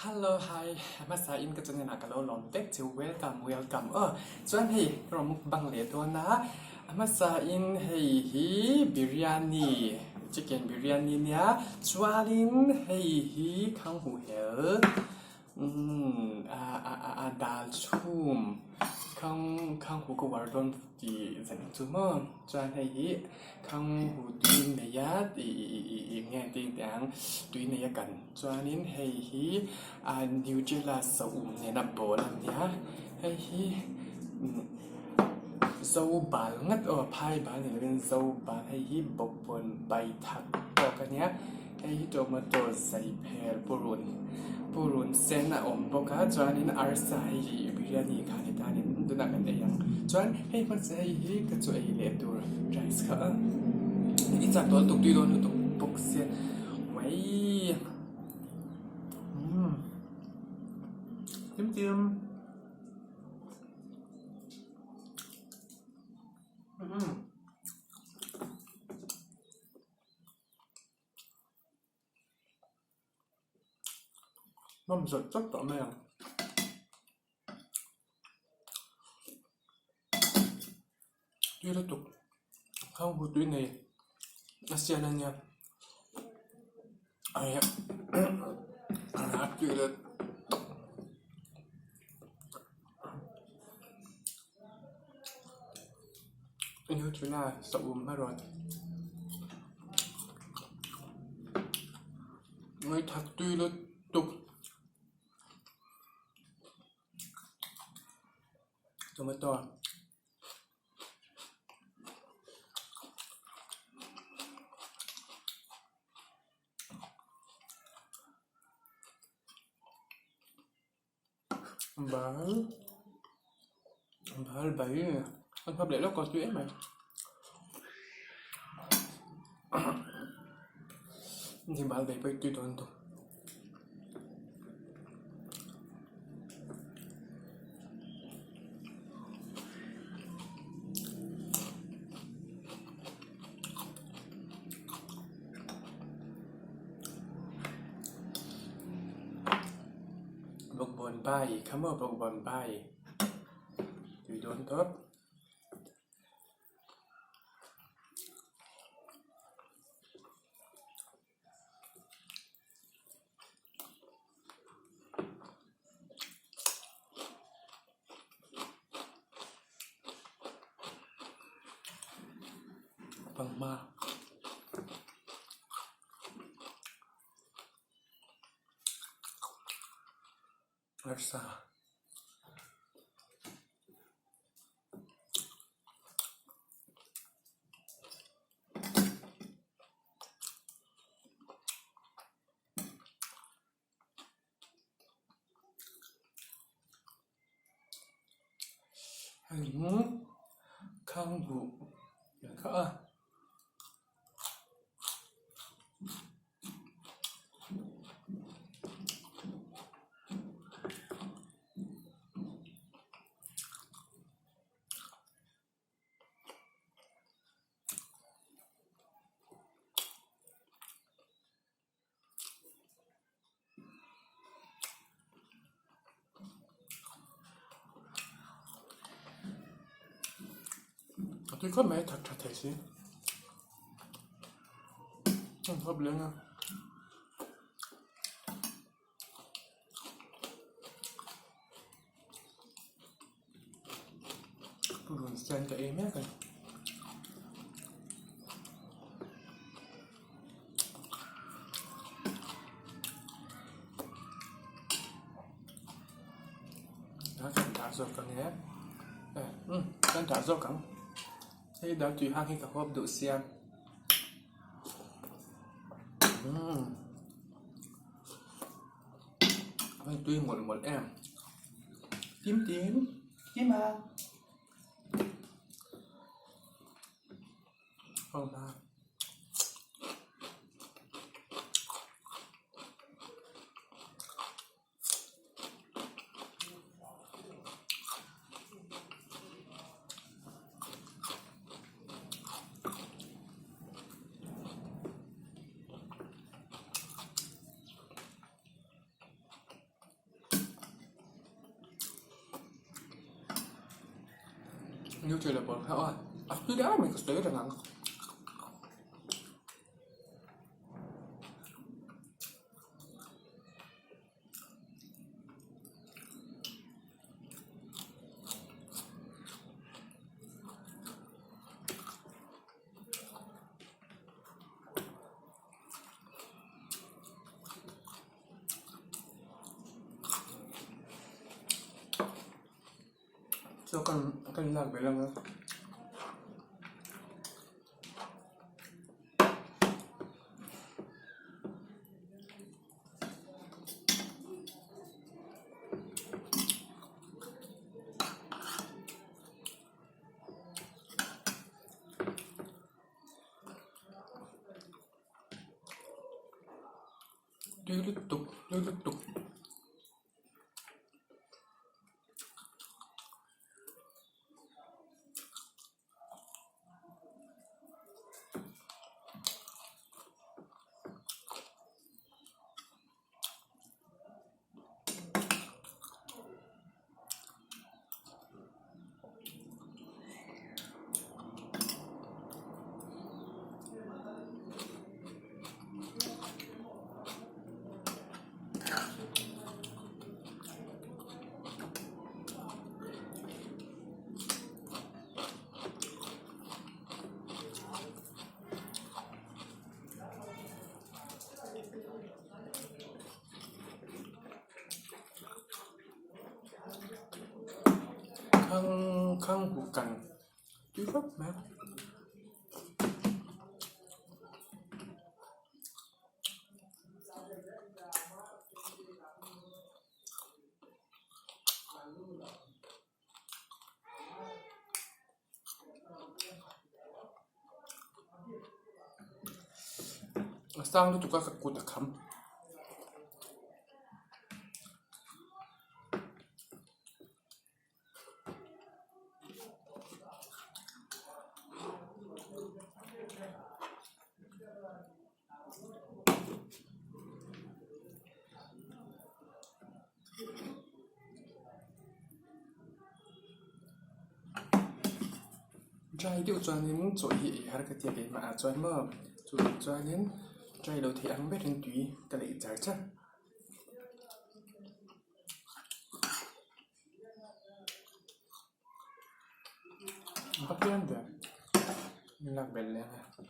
Hello hi hmasa in ka channel ah ka lo lawm vek chu welcome welcome aw chuan hei ka rawn mukbang leh dawn a hmasa in hei hi biryani chicken biryani nia chuanin hei hi khanghu hel umm a dal chhum khang khanghu ka uar dawn tih zan chu maw chuan hei hi khanghu tui nei a ih nge tih teh ang tui nei a kan chuanin hei hi a nutella saum nena bawl a nia hei hi zo bal ngat aw phai bal ni lovin zo bal hei hi bawkbawn bai thak tawk a nia hei hi tomato zai phel purun purun sen a awm bawk a chuanin arsa hei hi biryani kha ni ta a ni tunah kan ei ang chuan hei hmasa hei hi ka chaw ei leh tur rice kha i chak tawh lutuk tui dawn lutuk bawk sia mai umm hlim chiam. Nawm zawt zawt tawh mai ang. Tui lutuk khang hu tui nei a sial a nia a tui lutuk. Nutella saum erawh ngawithak tui lutuk tomato bal bal bai a hmap leh lawk a tui em mai ni bal bai pawh hi tui dawn tawp. Bawkbawn bai kha maw bawkbawn bai tui dawn tawp. Panghma. Arsa. Hei hi khang buh kha a. A tui khawp mai a that tha thei si a hawp leng a. Purun sen ka ei mek a ni. Kan dah zawk ang e umm kan dah zawk ang hei dal tui hang hi ka huap duh sia umm a tui mawlh mawlh em tim tim tim a. Nutella pawl kha aw a tui deuh mai ka sawi reng ang. Chaw kan kan lak ve lang a. Tui lutuk tui lutuk. Khang khang huh kan tui khawp mai a. A sang lutuk a ka kut a kham. Dry deuh chuanin chaw hi ei har ka ti a keimah ah chuan maw chuvang chuanin dry lo theih ang berin tui ka leih char char. A pian ber min lak belh leh ang e.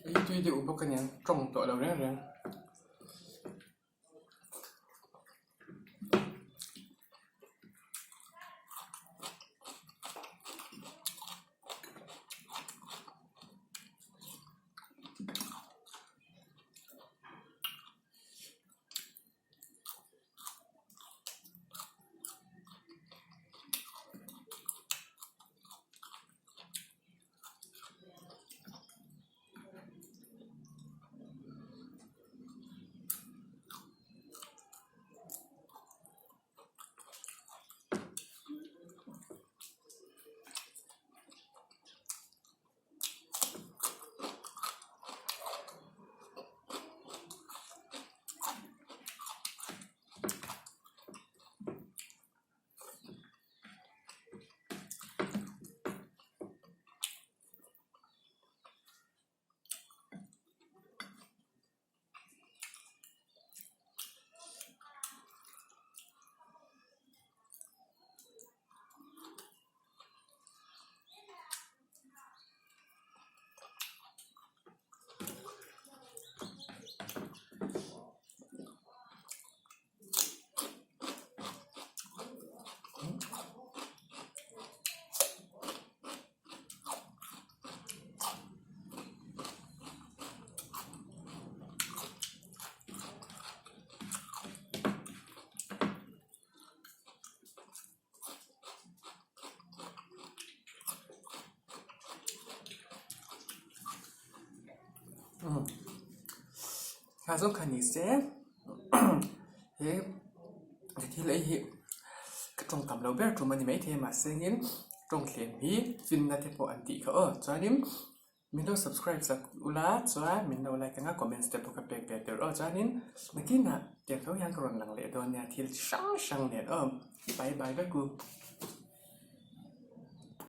Ei tui deuh bawk a niang tawng tawh lo reng reng. Kha zawng kha ni se he thil ei hi ka tawng tam lo ber tum a ni maithei a mahse engin tawng thlem hi finna te pawh an tih kha aw chuanin min lo subscribe sak ula chuan min lo like anga comments te pawh ka pek ve tur aw chuanin nakinah tiang tho hian ka rawn lang leh dawn nia thil chi hrang hrang nen aw bye bye vek u.